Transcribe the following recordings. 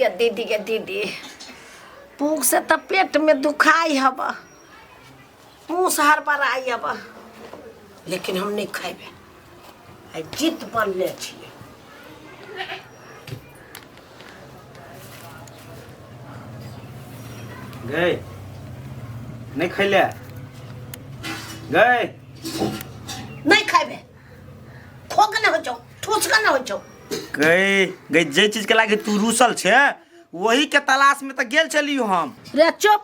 गे दीदी गे दीदी भूख से तऽ पेट में दुखाई हब मुँह से हड़बड़ाई हब लेकिन हम नहीं खेबै आइ जिद बनले छियै। गए नहीं खैले गए? नहीं खेबै, खोक नहि होइ छौ, ठूस के नहि होइ छौ। गए गए, जे चीज के लागे तू रूसल छे वही के तलाश में तो गेल छलियो हम। रे चुप,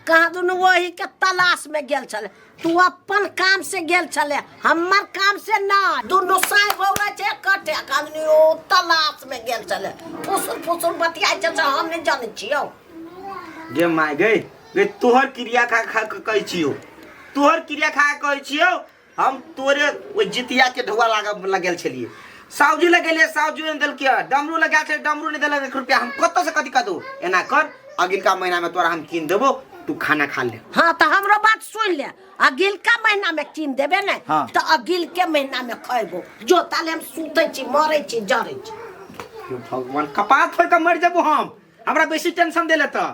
कहाँ दुनू वही के तलाश में गेल छले? तू अपन काम से गेल छले, हमर काम से ना। दुनू साई बौरा छै कटे आदमी ओ तलाश में गेल छले, फुसुर फुसुर बतियाइ छै से हम नहीं जानै छियौ। गे my गई गे, तोहर क्रिया खा खा के कहै छियौ, तोहर क्रिया खा के कहै छियौ, हम तोरे ओहि जितिया के ढौआ लाग लगेल छलियै। साउजी लगेलियै, साउजी नहि देलकै। डमरू लगा छै, डमरू नहि देलक एक रुपया। हम कतऽ से कथी कऽ दू? एना कर, अगिलका महीना में तोरा हम कीन देबो, तू खाना खा ले। हाँ तऽ हमरो बात सुन ले, अगिलका महीना में कीन देबे ने? हाँ। तऽ अगिलके महीना में खैबो। जो ताले, हम सुतै छी, मरै छी, जरै छी। हे भगवान, कपार फोड़ कऽ मरि जेबो हम, हमरा बेसी टेंशन देले तऽ।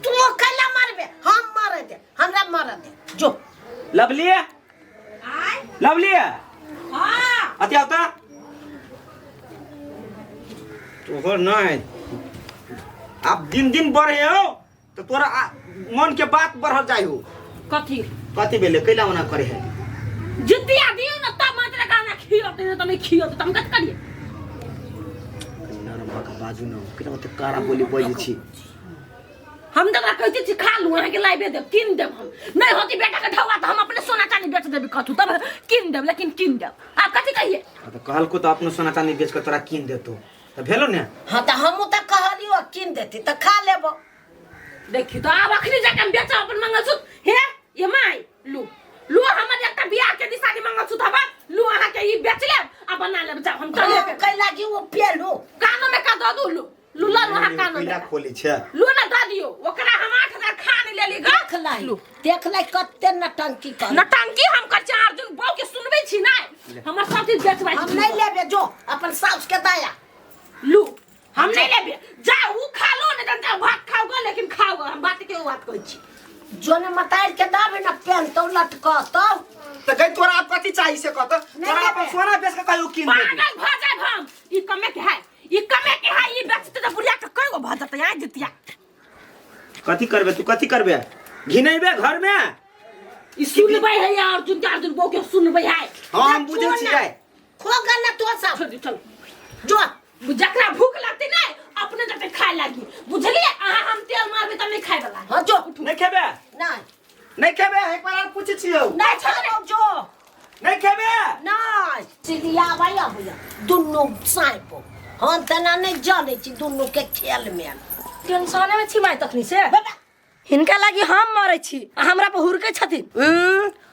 तू कैला मरबे? हम मरे दे, हमरा मरे दे, जो। लवली, लवली, अति आवता तोहर नहीं। अब दिन दिन बढ़े हो तो तोरा मन के बात बढ़ल जाय हो। कथी? कथी भेले? कैला ओना करे है? जितिया दियौ ने तब मात्र गाना खियत, नहीं तो नहीं खियत त हम कथी करिए? नरम भऽ कऽ बाजू ने, केना ओते कड़ा बोली बजै छी? हम तऽ ओकरा कहते छी खा लू, अहाँके लाइबे देब, कीन देब। हम नहीं होती बेटा के ढौआ तऽ हम अपने सोना चांदी बेच देबी कथू, तब कीन देब, लेकिन कीन देब। आब कथी कहिए? आ तऽ कहलको तऽ अपनो सोना चांदी बेच कऽ तोरा कीन देतो तऽ भेलो ने। हाँ तऽ हमहूँ तऽ कहलियो कीन देती तऽ खा लेबो। देखी तो आब अखनी जाके हम बेचब अपन मंगलसूत्र। हे ये माय, लू लू, हमर एकटा बियाह के निशानी मंगलसूत्र हबा, लू, अहाँके ई बेच लेब आ बना लेब। जाउ, हम चले हम कैला कि ओ पेलू कानो में का दऽ दू। लू लू, लू अहाँ कानो में कैला खोलै छै? लू ना, दऽ दियौ ओकरा। हम 8000 खा नहीं लेली ग। देख लाई, देख लाई कते नटंकी कर। नटंकी हम कर छी? अर्जुन बहू के सुनबै छी नै, हमर सब चीज बेचबै हम नहीं लेबे, जो अपन साउस के दया। लू, हम नहीं लेबे, जा ऊ खा लो, नहीं त भात खाओ ग, लेकिन खाओ ग। हम बात के बात कहै छी। जो ने मतार के दाबे न पेनतो लटकतो। तऽ गई, तोरा आब कथी चाही से कह तऽ। नहीं तोरा अपन लेबै। सोना बेच कऽ कहियो कीन देबी। पागल भऽ जायब हम। ई कमे के है, ई कमे के है। ई बेचते तऽ बुढ़िया के कय गो भऽ जेतै आ जितिया। कथी करबे तू? कथी करबे? घिनेबे घर में? ई सुनबै है अर्जुन के, अर्जुन बहू के सुनबै है। हाँ, हम बुझै छी गाय। खो गल तो सब। छोड़ दियौ, चल। जो। जकरा भूख लगतै नै अपने जते खाय लागी, बुझलियै अहाँ? हम तेल मारबै तऽ नहि खाय वाला। हाँ जो। नहीं खेबे? नहीं। नहीं खेबे? एक बार और पूछै छियौ। नहीं, छोड़। जो। नहीं खेबे? नहीं, सीधी आबै अबैया दुनू साइपो, हम तेना नहीं जानै छी दुनू के खेल में। टेंशने में छी माय तखनी से। बाबा। हिनका लागी हम मरै छी आ हमरा पर हुरकै छथिन।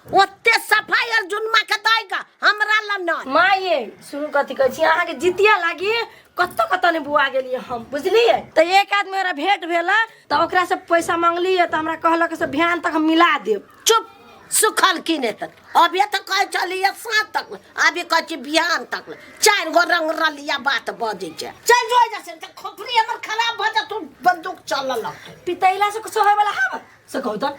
ओते सफाई अर्जुन माँ के दाइगा, हमरा ला नहीं। माँ ये सुनू, कथी कहै छी, अहाँके जितिया लागी कतऽ कतऽ नहि बुआ गेलियै हम, बुझलियै? तऽ एक आदमी हमरा भेंट भेल तऽ ओकरासँ पैसा मांगलियै तऽ हमरा कहलक से भ्यान तक हम मिला देब। चुप, सुखल की नहीं तक। अभी तक कहै छलियै साँझ तक, अभी कहै छी बिहान तक। चारि गो रंग रलिया बात बजै छै। चल जो एहिजा से, तऽ खोपड़ी हमर खराब भऽ जेतौ, बंदूक चलऽ लगतौ। पितैला से कुछो होय वाला हब से कहू तऽ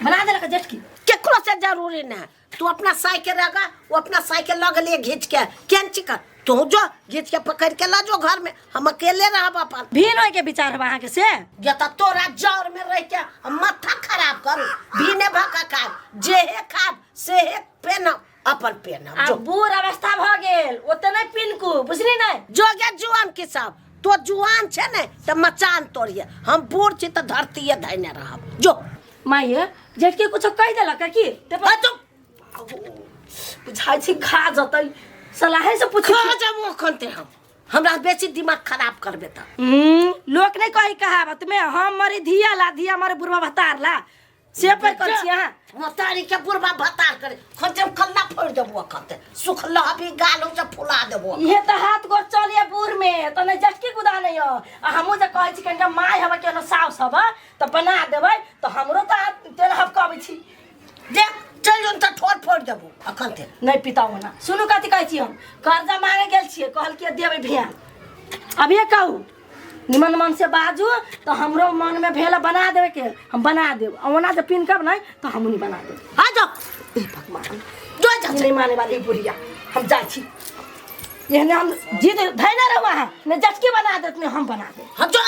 बना देलक जेठकी। केकरो से जरूरी नहीं। तू अपना साइकिल रगा, वो अपना साइकिल लग लिए घींच के केंची कर, तू जो घींच के पकड़ के ला जो घर में, हम अकेले रहब अपन। भीन होय के विचार हब अहाँके से? या त तोरा जर में रह के हम माथा खराब करू? भीने भका खाब, जे हे खाब से हे पेनब, अपन पेनब। आब जो। बूढ़ अवस्था भऽ गेल, ओते नहि पिनकू, बुझली नहि? जो गे जुआन की सब, तो जुआन छे ने त मचान तोड़िए, हम बूढ़ छी त धरतीये धैने रहब। जो। माये, जेठकी कुछो कहि देलक की? ते आ चुप। बुझाइ छै खा जतै, सलाहे से पूछै खा छी। जाबो अखन ते हम, हमरा बेसी दिमाग खराब करबे त। लोक नहि कही कहावत में, हम मरी धिया ला, धिया मरे बुढ़वा भतार ला, से पर कर छी अहाँ। मोतारी के बुढ़वा भतार करे खते, हम कल्ला फोड़ देबो अखन ते, सुख लहबी गाल से फुला देबो। इहे तऽ हाथ गोर चलिए बूढ़ में तऽ नहि जटकी कुदा नहीं हो। आ हमहूँ जे कहै छी कनिका माय हबा केनो साउस हबा तऽ बना देबै तऽ हमरो तऽ हाथ तेल हबकबै छी। देख, चल जोन त ठोर फोड़ देबो अखन ते। नहि पिताओ ना। सुनू, कथी कहै छी, हम कर्जा मांगे गेल छियै, कहलकै देबै भियान। अभिये कहू, निमन मन से बाजू तो हमरो मन में भेल बना देवे के हम बना देब आ ओना जे पिनकब नहीं तो हम नहीं बना देब। हाँ जाओ। ए भगवान, जो जा। ई नहीं माने वाली बुढ़िया, हम जाइ छी। एहने हम जिद धैने रहू अहाँ, ने जटकी बना देत ने हम बना देब। हाँ जो,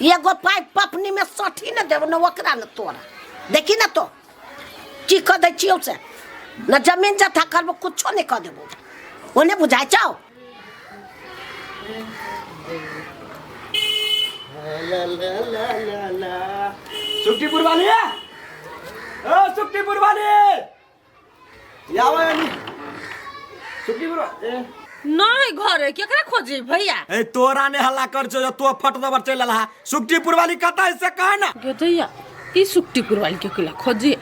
एगो पाइप पपनी में सठी न देब न ओकरा न तोरा। देखी न तो की कऽ दै छियौ से न जमीन जथा करबो, कुछो नहीं कऽ देबो। ओने बुझाइ छौ? ला ला ला ला ला। सुखटीपुर वाली है, ओ सुखटीपुर वाली यावा यानी सुखटीपुर ए। नहीं घरे केकरा खोजी भैया? ए तोरा ने हल्ला कर छो, तो फट दबर चल रहा। सुखटीपुर वाली कता है से कह ना। गे दैया, ई सुखटीपुर वाली के केला खोजी,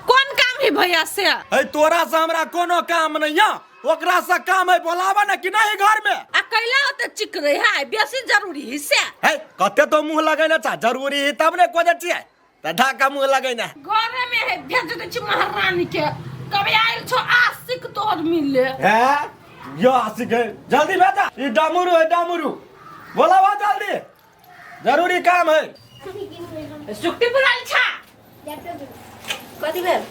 कोन काम है भैया से? ए तोरा से हमरा कोनो काम नहीं है, ओकरा से काम है। बोलावा ना कि नहीं घर में? आ कैला होते चिकरे है, बेसी जरूरी है से। है कते तो मुंह लगैने छा, जरूरी है तब ने खोजे छियै, त ढाका मुंह लगैने। घरे में है, भेज दे छी महारानी के। कभी आयल छो आशिक तोहर मिले। है यो आशिक है, जल्दी भेजा। ई डामुरु है डामुरु, बोलावा जल्दी, जरूरी काम है। सुखटीपुर वाली छा। कथी भेल?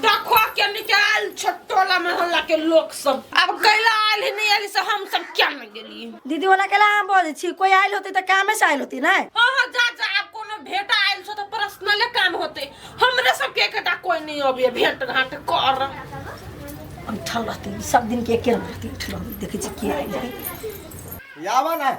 देखो के निकाल छो टोला मोहल्ला के लोग सब। अब कैला आयल ही नहीं आयल से हम सब क्या में गेली। दीदी ओना केला अहाँ बजै छी? कोई आयल होते तऽ कामे से आयल होती नहीं? हाँ हाँ जा जा, अब कोनो भेंट आयल छो तो पर्सनले काम होते, हमरे सब के एकटा कोई नहीं अबे भेंट घाट कर। उठल रहती सब दिन के एके रंग रहती, उठल रहती। देखै छी के आयल है। यावा ना।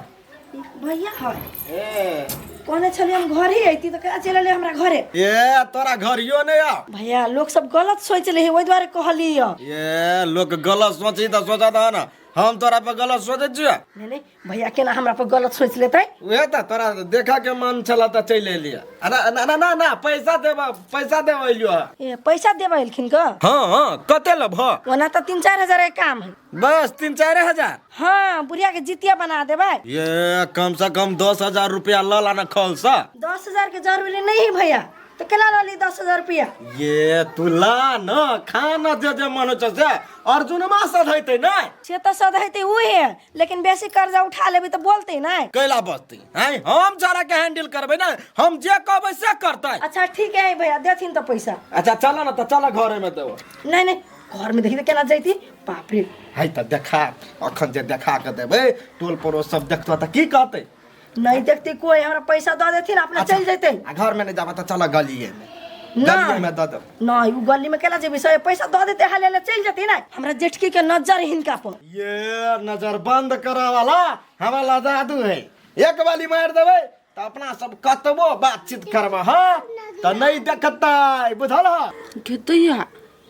भैया है। ए कहने छलियै हम घरे अइती तऽ केना चलि एलियै हमरा घरे? ए तोरा घरियो नहीं आ। भैया लोग सब गलत सोच ले है, ओहि दुआरे कहली य। ए लोग गलत सोची तऽ सोचत ह ना, हम तोरा पर गलत सोचै छियै? नहीं नहीं भैया केना हमरा पर गलत सोच लेतै? उहे तऽ तोरा देखा के मन छला तऽ चलि एलियै। ना ना ना ना, पैसा देब, पैसा देब एलियो हँ। ए पैसा देबै एलखिन क? हाँ हाँ, कते लेबह? ओना तऽ 3-4 हजार के काम है। बस 3-4 हजार? हाँ, बुढ़िया के जितिया बना देबै। ये कम से कम 10,000 रुपया ल लाना खल सा। 10,000 के जरूरी नहीं है भैया, तो केना ल ली 10,000 रुपया? ये तू ला न, खाना जे जे मन होइ से अर्जुनमा सधैतै नै। से तऽ सधैतै उहे, लेकिन बेसी कर्जा उठा लेबै तऽ बोलतै नै। कैला बजतै? हैं हम जरा के हैंडल करबै ना, हम जे कहबै से करतै। अच्छा ठीक है भैया, देथिन तऽ पैसा। अच्छा चल ना तऽ चल घरे में देबो। नहीं नहीं, घर में देखी तऽ केना जैती, बाप रे। है तऽ देखा, अखन जे देखा के देबै टोल पड़ोस सब देखतो तऽ की कहतै? नहीं देखते कोई, हमरा पैसा दऽ देथिन अपना चलि जैतै। आ घर में नहीं जाबा तऽ चल गलिए में। ना। गलिए में दऽ देब। नहीं, उ गली में केना जेबै? सब पैसा दऽ देतै हाले हाले चलि जेतै ना। हमरा जेठकी के नजर हिनका पर। ये नजर बंद करे वाला हमरा ला जादू है, एक बाली मार देबै तऽ अपना सब कतबो बातचीत करबै हाँ तऽ नहीं देखतै, बुझल ह? गे दैया,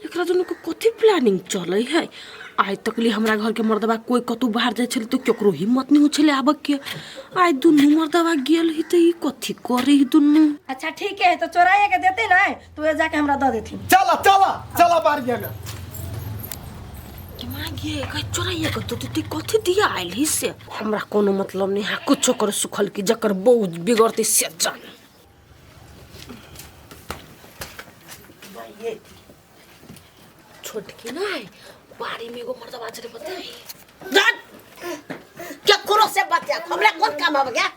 एकरा दुनू के कथी प्लानिंग चलै है? आइ तकली हमरा घर के मर्दबा कोई कतौ बाहर जाइ छलै तऽ केकरो हिम्मत नहीं होइ छलै आबऽ के। आइ दुनू मर्दबा गेल ही तऽ ई कथी करे ही दुनू? अच्छा ठीक है, तो चोराइए के देते ना तो वे जाके हमरा दऽ देथिन। चल चल चल बारिए में। माँ गे, कहीं चोराइए के दऽ देतै, कथी दिया आयल ही से? हमरा कोनो मतलब नहीं है, कुछो करे सुखल की, जकर बहू बिगड़तै से जान। छोटकी नहीं बाड़ी में एगो मर्दबा छलै पता है? केकरो से बतिया, हमरा कोन काम आब गया?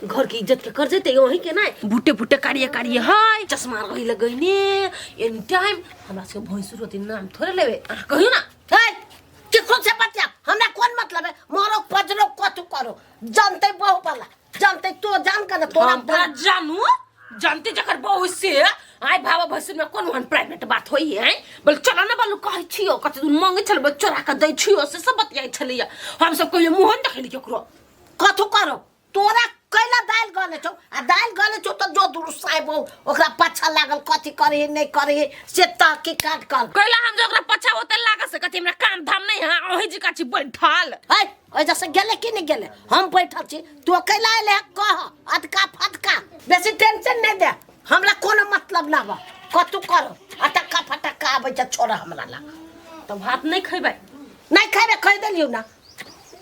घर के इज्जत के कर जेते वही के नहीं, भुट्टे भुट्टे कारिये कारिये है, चश्मा रही लगैने एनी टाइम। हमरा सबके भैंसुर होती नाम थोड़े लेबे, अहाँ कहियो ना। है केकरो से बतिया, हमरा कोन मतलब है? मरो पजरो कथु करो, जानते बहु वाला जानते तो जान कर तोरा। हम तोरा जानू, जानते जकर बहु से आइ भावा भैंसुर में कोन ओहन प्राइवेट बात होई है? बोल चल ना बालू कहै छियो, कते दिन मांगे छल बोल चोरा के दै छियो से सब बतियाइ छलैया। हम सब कहियो मुँह नहीं देखली केकरो। कथु करो तोरा कैला दालि गले छौ? आ दालि गले छौ तऽ जो दुरू साहेब ओकरा पाछा लागल कथी करही नहीं करही से तहकीकात कर। कैला हम जो ओकरा पाछा ओते लागल से कथी हमरा काम धाम नहीं है, ओही जी काची बैठल है? ओहि से गेले कि नहीं गेले? हम बैठल छी, तू कैला एले कह। अदका फटका बेसी टेंशन नहीं दे, हमरा कोनो मतलब ना बा। कथु करो, अटक्का फटक्का आबै छै छोड़ा हमरा ला। तऽ भात नहीं खैबै? नहीं खैबै, खै देलियौ ना।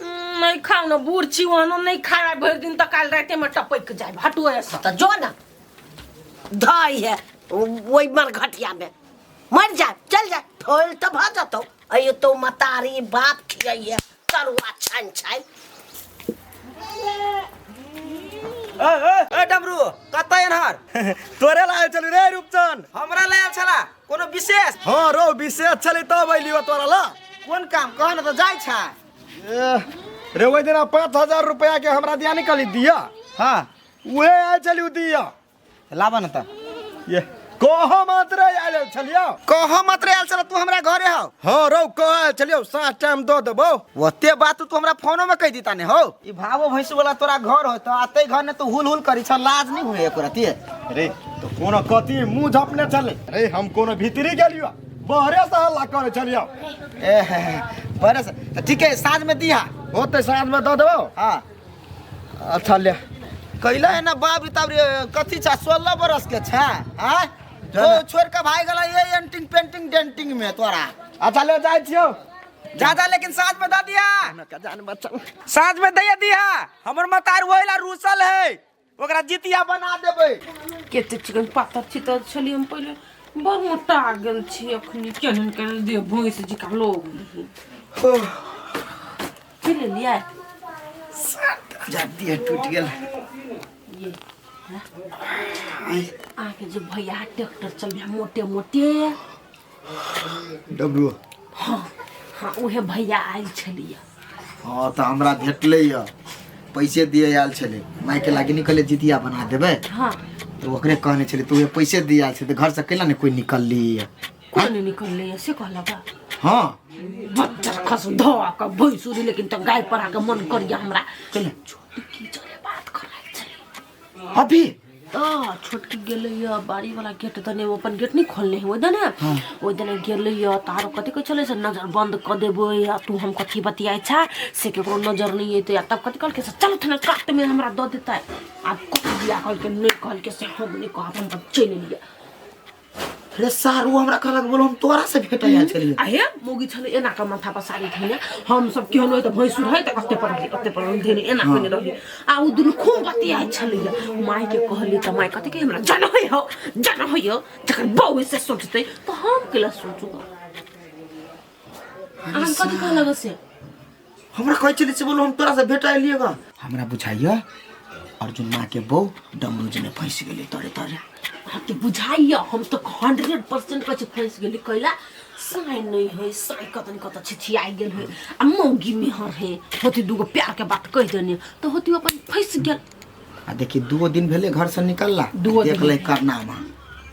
नहीं खाउ ना, बूढ़ छी ओहनो नहीं खाए भरि दिन तऽ काल्हि रातिमे टपकि जायब, हटू एहिसँ। तऽ जो ना धइ है ओहि मरघटिया में मर जा, चल जा, फल तऽ भऽ जतौ। अयो तो मतारी बाप खियाइए तरुआ छानि छानि। ए ए ए डमरू, कतऽ एनहर? तोरे लायल छली रे रूपचन। हमरा लायल छला कोनो विशेष? हाँ रौ, विशेष छली तब अइलियो तोरा ला। कोन काम कह न त जाइ छा। ए, रे ओहि दिना 5000 रुपया के हमरा दिया निकली दिया। हाँ उहे आयल छली उ दिया। लाबा न त। ये कह मात्र आयल छलियो। कह मात्र आयल छला तू हमरा घरे हौ? हाँ रौ, कह आयल छलियो, 7 टाइम दऽ देबौ। ओते बात तू हमरा फोनो में कह दीता ने हौ। ई भावो भैंसु वाला तोरा घर हो त आते घर ने तू हुल हुल करी छ, लाज नहीं हुए एको रती? अरे तो कोनो कथी मुंह झपने छले? अरे हम कोनो भीतरी गेलियो, बहरे से हल्ला करे छलियो। ए बहरे से त ठीक है, साँझ में दिहा। होते साँझ में दऽ देबौ। हाँ अच्छा ले। कैला है ना बाप रे ताप रे, कथी छा 16 बरस के छा? हाँ ओ छोड़ के भाग गेला ये एंटिंग पेंटिंग डेंटिंग में तोरा। अच्छा ले जाइ छियौ। जा जा, लेकिन साँझ में दऽ दिहा। जान बच्चा साँझ में दैया दिहा। हमर मतार ओहिला रूसल है, ओकरा जितिया बना देबै। केते चिकन पातर छितर छली हम पहिले, बड़ मोटा गेल छी अखनी, केहन केहन देह भैंस जिका लोग। की लेलियै? जाती है टूट गेल। ये आके जे भैया ट्रैक्टर चलबे मोटे मोटे डब्लू। हाँ हाँ, उहे भैया आयल छलियै। हाँ तऽ हमरा भेटलै यऽ, पैसे दिए आयल छलै। मायके लागी निकले जितिया बना देबै। हाँ तऽ ओकरे कहने छलै, तू पैसे दिए आयल छलै तऽ घर से कैला ने कोई निकलली? कोई नहीं निकललै से कहलक? हाँ बच्चा खस धोआ के भैंसुरी, लेकिन तऽ गाय पढ़ा के मन करिया हमरा। छोटकी चले बात करायल छलै अभी? तऽ छोटकी गेलै यऽ बाड़ी वाला गेट दने, ओ अपन गेट नहीं खोलने है ओहि दने, ओहि दने गेलै यऽ। तारो कथी कहै छलै से नजर बंद कऽ देबै आ तू हम कथी बतियाइ छा से केकरो नजर नहीं एतै। आ तब कथी कहलकै से चल थने काट में हमरा दऽ देतै। आब कथी बिया कहलकै नहीं कहलकै से हम नहीं कहब, हम चलि एलियै। रे सार, वो हमरा कहलक बोलो हम तोरा से भेट आयल छलियै। आहे मौगी छलै एना के माथा पर साड़ी धोने, हम सब केहन होइ तऽ भैंसुर है तऽ कते पर रहली, कते पर रहली, धोने एना केने रहली। आ उ दुनू खूब बतियाइ छलैया। माय के कहली तऽ माय कथी के हमरा जन होइ हो, जन होइ हो, जखन बहू से सोचतै तऽ हम केला सोचू। अहाँ कथी कहलक से? हमरा कहै छलै से बोलो हम तोरा से भेट आयलियै गा। हमरा बुझाइया अर्जुन माँ के बहू डमरूज में फंसि गेलै तोरे तोरे। अहाँके बुझाइया? हम तऽ 100% कहै छी फँसि गेली। कैला साइ नहि है, साइ कतन कतऽ छिछियाइ गेल है आ मौगी मेहर है, होती दूगो प्यार के बात कहि देने तऽ होती अपन फँसि गेल। आ देखी 2 दिन भेलै घर से निकलला, दूगो देख दिन। ले करनामा।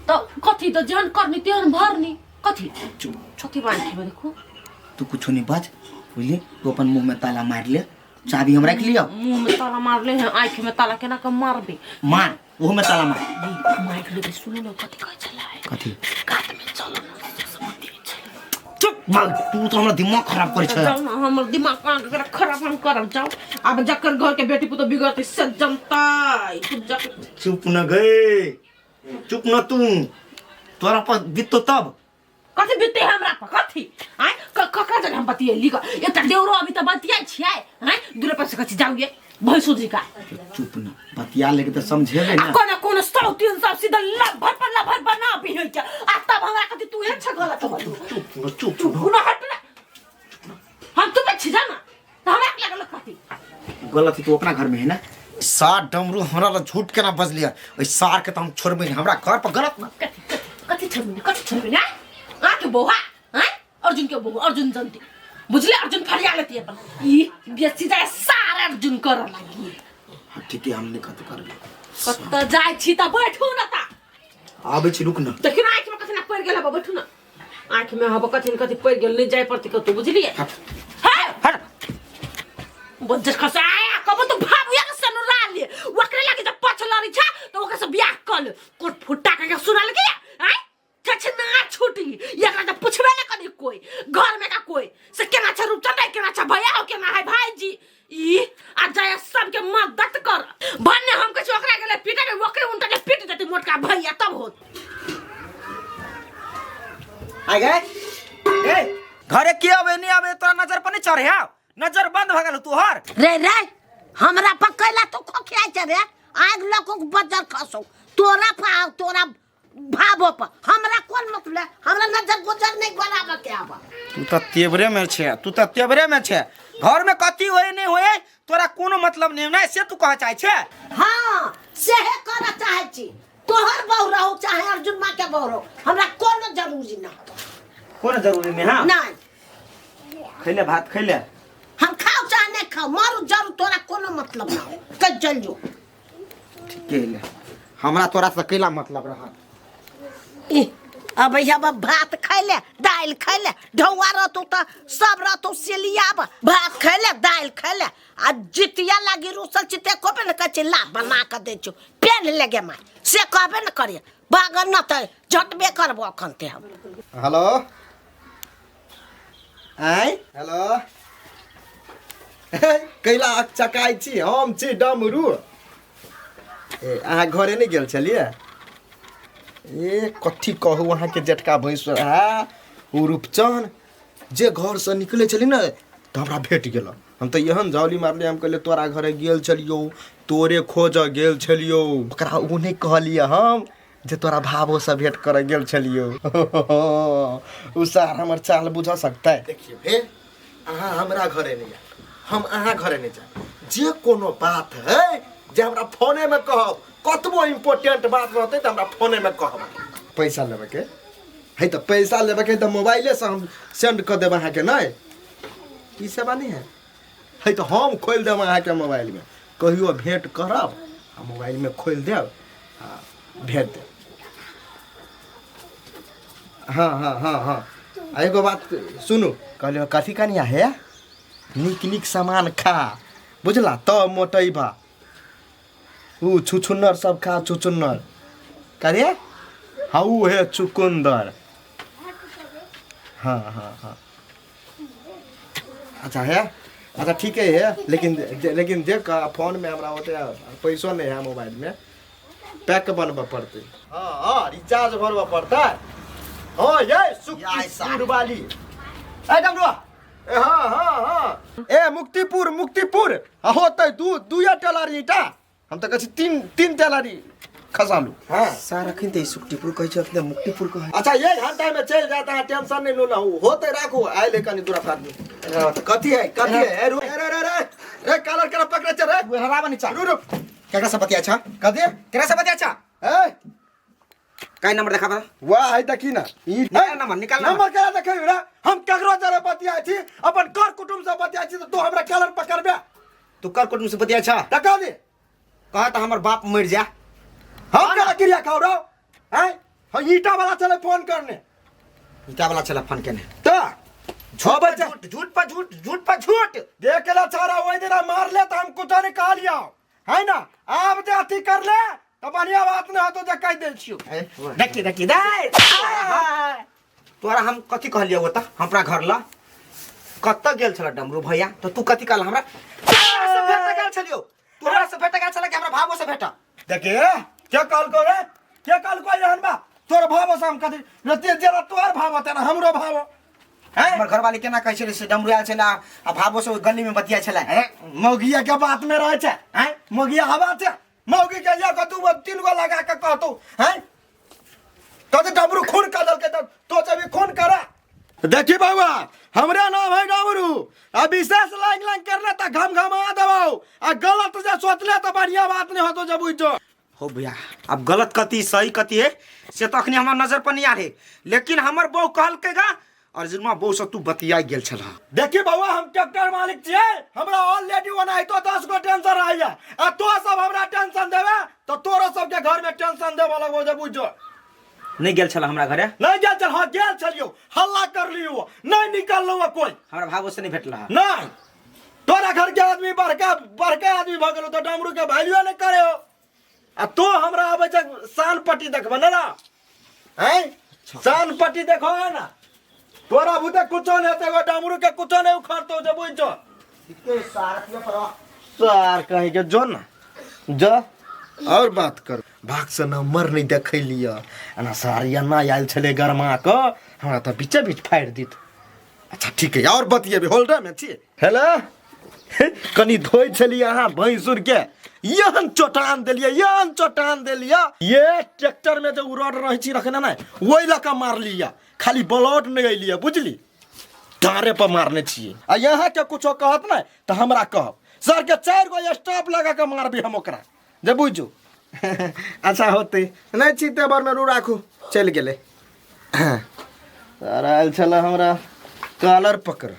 तऽ कथी तऽ जेहन करनी तेहन भरनी। कथी चुप कथी बात खेबै देखू। तू कुछो नहीं बाज, बुझली? तू अपन मुंह में ताला मार ले, चाबी हम रख लियो। मुंह में ताला मारले है, आँख में ताला केना के मारबे? मार, ओहो में ताला मार। माइक लेके सुनू ने कथी कहै छलै। कथी? कात में चलो ना, समझ छलै। चुप भाग, तू तो हमरा दिमाग खराब करै छै। जाओ ना, हमर दिमाग कहाँ खराब हम करब। जाओ आब जकर घर के बेटी पुतोह बिगड़तै से जनतै। तू जा। चुप न गए, चुप न तू, तोरा पर बीततो तब। कथी बीतते हमरा पर कथी? आय ककरा जगह हम बतियेली ग? एकटा देउरो अभी त बतियाइ छियै। आय दूर पर से कथी जाउ ये भैंसुर जी का। चुप न, बतिया लेके त समझेबे आ ना। कोनो कोनो 100-300 सीधा लभर पर लभर बना भी होइ छै। आ तब हमरा कथी तू एहन छ गलत हो? चुप न, चुप चुप न, हट ना, हम तू पे छी जा ना त हमरा के लागल कथी गलत है। तू अपना घर में है ना। सार डमरू हमरा ला झूठ केना बजलिया? ओइ सार के त हम छोड़बे नहीं, हमरा घर पर गलत ना। कथी कथी छोड़बे, कथी छोड़बे ना? आ के बौआ, हैं अर्जुन के बौआ, अर्जुन जनती बुझले, अर्जुन फरिया लेती अपन ई बेसी जाय सारा अर्जुन कर लागी। हाँ ठीक है, हम नहीं कत करबे। कत जाय छी त बैठू ना ता। आबै छी, रुक ना। देखियो ना आँखि में कथी ना पड़ि गेल हबा, बैठू ना। आँखि में हबा कथी न कथी पड़ि गेल, नहीं जाय पड़ती कतौ, बुझलियै? हट। हट। बज्जर खसा आया कबो तो भाबुया के सनुरा ले, ओकरे लागी जब पछ लड़ी छा त ओकरे से बियाह क ले। कोट फुटा के सुना लगे आय छछ ना छूटी, एकरा त पुछबे ना करी कोई घर में का कोई से केना छ रूपचंद, केना छ भैया हो, केना है भाईजी। ई आ जाय सबके मदद कर भन्ने हम कहै छी ओकरा गेले पीटे के ओकरे उनटा के पीट देती मोटका भैया तब होत। आ गए ए घरे के आवे नहीं आवे तोरा नजर पर नहीं चढ़े, नजर बंद भ गेल तोहर। रे रे हमरा पर कैला तू खोखिया छै रे? आग लोको के बजर खसौ तोरा पर, तोरा भावो पर हमरा कोन मतलब? हमरा नजर गुजर नहीं बनाबे के आबा। तू त तेवरे में छे, तू त तेवरे में छे। घर में कथी होए नहीं होए तोरा कोनो मतलब नहीं है से तू कह चाहे छे? हाँ सेहे करऽ चाहै छी। तोहर बहू रहू चाहे अर्जुन माँ के बहू रहू, हमरा कोनो जरूरी न होतो। कोनो जरूरी नहीं? हाँ। नहीं। खैले भात खैले। हम खाओ चाहे नहीं खाओ, मरू जरूर, तोरा कोनो मतलब ना हो, कह चल जो। ठीक है, हमरा तोरा से कैला मतलब रहा? ई, अब अब भात खैले दालि खैले ढौआ रहतौ तऽ सब रहतौ सेलियाब। भात खैले दालि खैले आ जितिया लागी रुसल छी ते कहबे ने कहै छी ला बना कऽ दै छियौ पेन ले गे माय, से कहबे ने करिए। बागन न तऽ झटबे करबो अखन ते हम। हेलो आय हेलो, कैला चकाइ छी? हम छी डमरू। ए अहाँ घरे नहि गेल छलियै? ए कथी कहू अहाँके जेठका भैंस आ ओ रूपचन जे घरसँ निकलै छली ने तऽ हमरा भेट गेल। हम तऽ एहन झौली मारलियै, हम कहलियै तोरा घरे गेल छलियौ, तोरे खोजऽ गेल छलियौ। ओकरा ओ नहि कहलियै हम जे तोरा भावोसँ भेंट करऽ गेल छलियौ। ओ सार हमर चाल बुझऽ सकतै? देखियौ हे, अहाँ हमरा घरे नहि आयब, हम अहाँ घरे नहि जायब। जे कोनो बात है जे हमरा फोनेमे कहब, कतबो इम्पोर्टेंट बात रहतै तऽ हमरा फोनेमे कहब। पैसा लेबैके है तऽ पैसा लेबैके है तऽ मोबाइलेसँ हम सेंड कऽ देब अहाँके। नहि ई सेवा नहि है, है तऽ हम खोलि देब अहाँके मोबाइलमे। कहियो भेंट करब आ मोबाइलमे खोलि देब आ भेज देब। हाँ हाँ हाँ हाँ, आ एगो बात सुनू, कहलियै कथी कनिया हे, नीक नीक सामान खा बुझला तब मोटैबा। ऊ छुछुन्नर सब खा, छुछुन्नर करे। हाँ ऊ है चुकुंदर। हाँ हाँ हाँ, अच्छा है, अच्छा ठीक है, लेकिन लेकिन देख फोन में हमरा ओते पैसो नहीं है, मोबाइल में पैक बनबऽ पड़तै। हाँ हाँ, रिचार्ज भरबऽ पड़तै। हाँ ये सुखपुर वाली। ए डमरुआ, ए हाँ हाँ हाँ, ए मुक्तिपुर मुक्तिपुर होतै दू दुए टेलर ईटा, हम तऽ कहै छी तीन तीन टेलर खसालू। हाँ सार अखन तऽ ई सुखटीपुर कहै छै, अखन मुक्तिपुर कहै। अच्छा एक घंटा में चलि जात, अहाँ टेंशन नहीं लू, होते राखू। आयल है कनी दूरा आदमी। कथी है कथी है? ए, रू रे रे रे रे, कालर केना पकड़े छै रे? हराबा नीचा। रू रू। केकरा से बतिया छा? कथी? केकरा से बतिया छा? ए काय नंबर देखा बता। वाह है देखी ना ई निकाल नंबर, निकाल नंबर। नंबर केना देखै रे? हम केकरो जरे बतिया छी, अपन कर कुटुंब से बतिया छी, तऽ तू हमरा कालर पकड़बे? तू कर कुटुंब से बतिया छा? टका दे। कहा तऽ हमर बाप मर जा। हम केना क्रिया खाओ रहो? हैं हम ईटा वाला चले फोन करने। ईटा वाला चला फोन केने तऽ झूठ पर झूठ, झूठ पर झूठ, झूठ पर झूठ। देख ला छाड़ा ओहि दिना मारले तऽ हम कुछो नहीं कहलियौ है ना। आब जे अथी कर ले तऽ बढ़िया बात नहीं होतो जे कहि दै छियौ। देखी देखी दे तोरा हम कथी कहलियौ ओतऽ हमरा घर ला कतऽ गेल छल डमरू भैया तऽ तू कथी कहल हमरा? तोरा से भेट गेल छलियौ, तोरा से भेट गेल छल कि हमरा भावो से भेट? देखे के कहलको रे, के कहलको एहन बा? तोर भाव से हम कथी रते जेना तोहर भाव होते ना हमरो भाव हैं? हमर घरवाली केना कहै छलै से डमरू आयल छलै आ भावो से ओहि गली में बतिया छलै। अरे मौगिया के बात में रहे छै हैं? मौगिया हवा छै, मौगी के एगो दू गो तीन गो लगा के कहतो हैं कथी डमरू खून कर देलकै तऽ तो जब खून करा। देखी बाबा हमरा नाम है डमरू आ विशेष लाइन लाइन करले तऽ घम घमा देबौ आ गलत जे सोचले तऽ बढ़िया बात नहीं होतो जब बुझो। हो भैया अब गलत कथी सही कथी है से तो अखनी हमर नजर पर नहीं आ रहे, लेकिन हमर बहू कहलकै गा अर्जुनमा बहू से तू बतिया गेल छल। देखी बउआ हम ट्रैक्टर मालिक छियै, हमरा ऑलरेडी ओनाहितो 10 गो टेंशन रहैया आ तो सब हमरा टेंशन देबे तऽ तोरो सबके घर में टेंशन देबऽ लगबौ जे बुझो। नहीं गेल छल हमरा घरे? नहीं गेल छल। हाँ गेल छलियौ, हल्ला कर लियौ, नहीं निकललौ कोई। हमरा भावो से नहीं भेटल। नहीं तोरा घर के आदमी बड़का बड़का आदमी भऽ गेलौ तऽ डमरू के वैल्यू नहीं करे हो आ तो हमरा आबै छै शान पट्टी देखबे ने ना हैं शान पट्टी देखो है ना। तोरा भूते कुछो नहीं हेतै, एगो डमरू के कुछो नहीं उखड़तौ जे बुझ। सार कहीं के जो ना जा और बात कर भाग से नंबर नहीं देखे लिया एना सार एना आयल छलै गरमा कऽ हमरा तऽ बीचे बीच फाड़ि दित। अच्छा ठीक है और बतियेबै होल्डर में छी। हेलो कनी धोइ छलियै अहाँ भैंसुर के, एहन चोटान देलियै, एहन चोटान देलियै। ये ट्रैक्टर में जे उ रड रहै छी रखने ने ओहि लऽ कऽ मारलियै, खाली ब्लड नहि अयलियै बुझली, डाँरे पर मारने छियै। आ यहाँ के कुछो कहत ने तऽ हमरा कहब, सर के 4 गो स्टाफ लगा कऽ मारबी हम ओकरा जे बुझू। अच्छा होतै नहि छी तऽ बरमे रू राखू चलि गेलै। आयल छलै हमरा कॉलर पकड़।